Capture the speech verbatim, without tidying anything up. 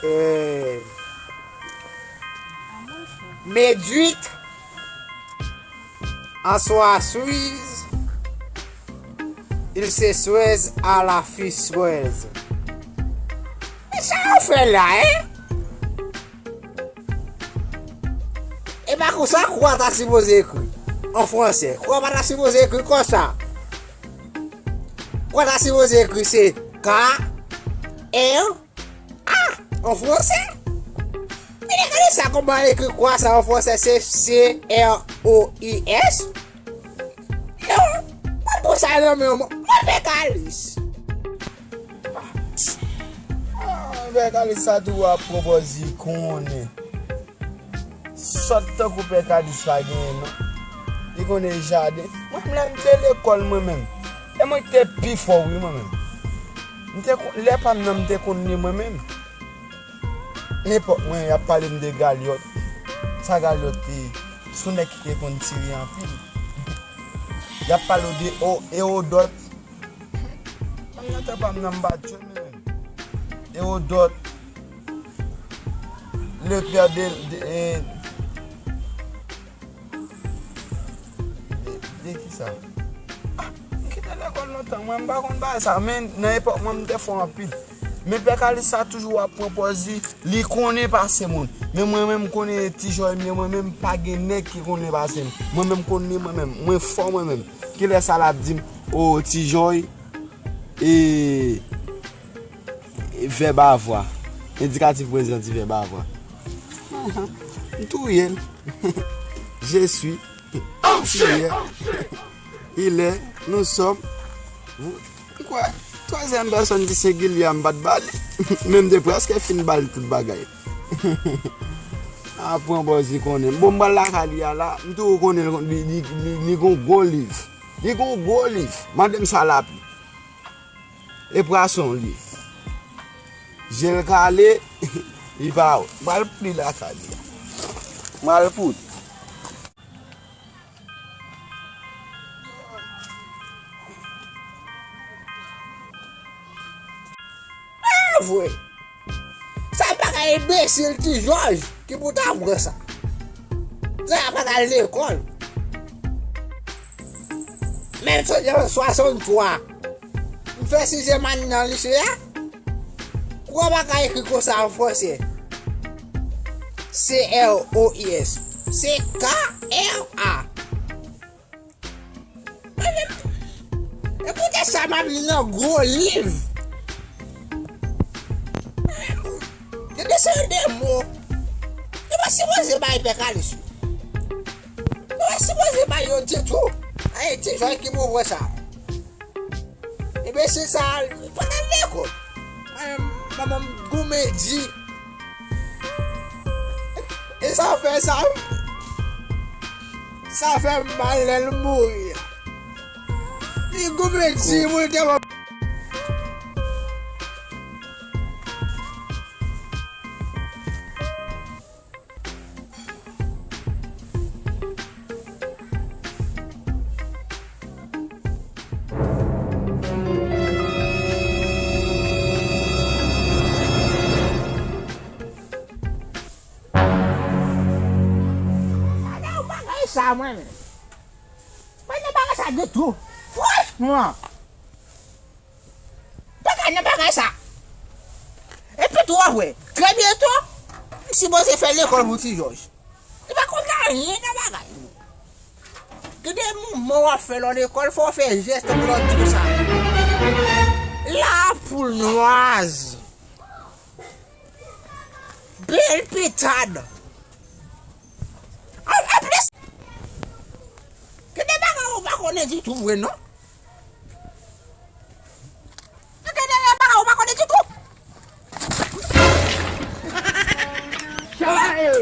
Euh, Méduit en soie souise, il se souaise à la fille souaise. Men sa yo fè la, hein? E pa konsa kwa ta sipoze ekri an fransè. Kwa pa ta sipoze ekri konsa. Kwa ta sipoze ekri se K R A an fransè. Men gade sa kòman ekri kwa sa an fransè, se C R O I S. Non, mwen pran sa nan men mwen, mwen Pè Kalis. Ah, Pè Kalis sa tou ap pran pòz li konnen. Sòt tankou Pè Kalis pa genyen non. Li konnen jaden. Mwen menm lè m te lekòl mwen menm. E mwen ki te pi fò wi mwen menm. M te kon- lè pa m nan m te konn li mwen menm. Epòk mwen y ap pale m de Galyòt. Sa Galyòt te se yon nèg ki te konn tire anpil. Y ap pale w de O- Ewodòt. Mwen nan tan pa m nan m pa t jwenn mwen menm. Ewodòt. Le père de, de, eh, de, de ki sa? Ah, m kite lekòl lontan, mwen m pa konn bagay sa, men nan epòk mwen m te fò anpil. Men Pè Kalis sa toujou ap pran pòz li, li konnen pase moun. Men mwen menm m konnen Ti Jòy m ye, mwen menm pa gen nèg ki konnen pase m. Mwen menm m konnen mwen menm, mwen fò mwen menm. Kilè sa l ap di m, o Ti Jòy, e, e vèb avwa. Endikatif prezan di vèb avwa. M touye l. Je suis. Hier. Il est. Nous sommes. Vous. M kwè twazyèm pèsòn ki sengilye a m pa t ba li. Men m te prèske fin ba l tout bagay. A pran pòz li konnen. Bon, m pral lakay li a la. M toujou konnen li, li, li, li gon gwo liv. Li gon gwo liv. Mande m sa l ap li. E pwason li. Je l kale, li pa wè. M pral pli lakay li. M pral pout. Ah, vre. Sa pa ka enbesil Ti Jòj ki pou ta pran sa. Sa pa ka lekòl. Menm si se an swasanntwa, m fè sizyèm ane nan lise a. Kwa pa ka ekri konsa an fransè. C R O I S. Se K R A. Ekoute sa m ap li nan gwo liv. Gen de seri de mo. Yo pa sipoze bay Pè Kalis yo. Yo pa sipoze bay yo ditou. Ay, Ti Jòy ki pou pran sa. Enbesil sa, li pa t al lekòl. Manman m goumen di. E sa fè sa. Sa fè m mal lè l mouri a. Li goumen di pou l te ban. Gade yon bagay sa mwen menm. Mwen nan bagay sa ditou. Franchman. Pa ka nan bagay sa. Epi tou w ap wè, trè byento, m sipoze fè lekòl pou Ti Jòj. Li pa konn anyen nan bagay. Gen de mouvman w ap fè lè w lekòl, fò w fè jès tankou lè w di konsa. Lapoul nwaz. Bèl petad. An, anplis, gen de bagay ou pa konnen ditou vre non. Gen de bagay ou pa konnen ditou. Chay!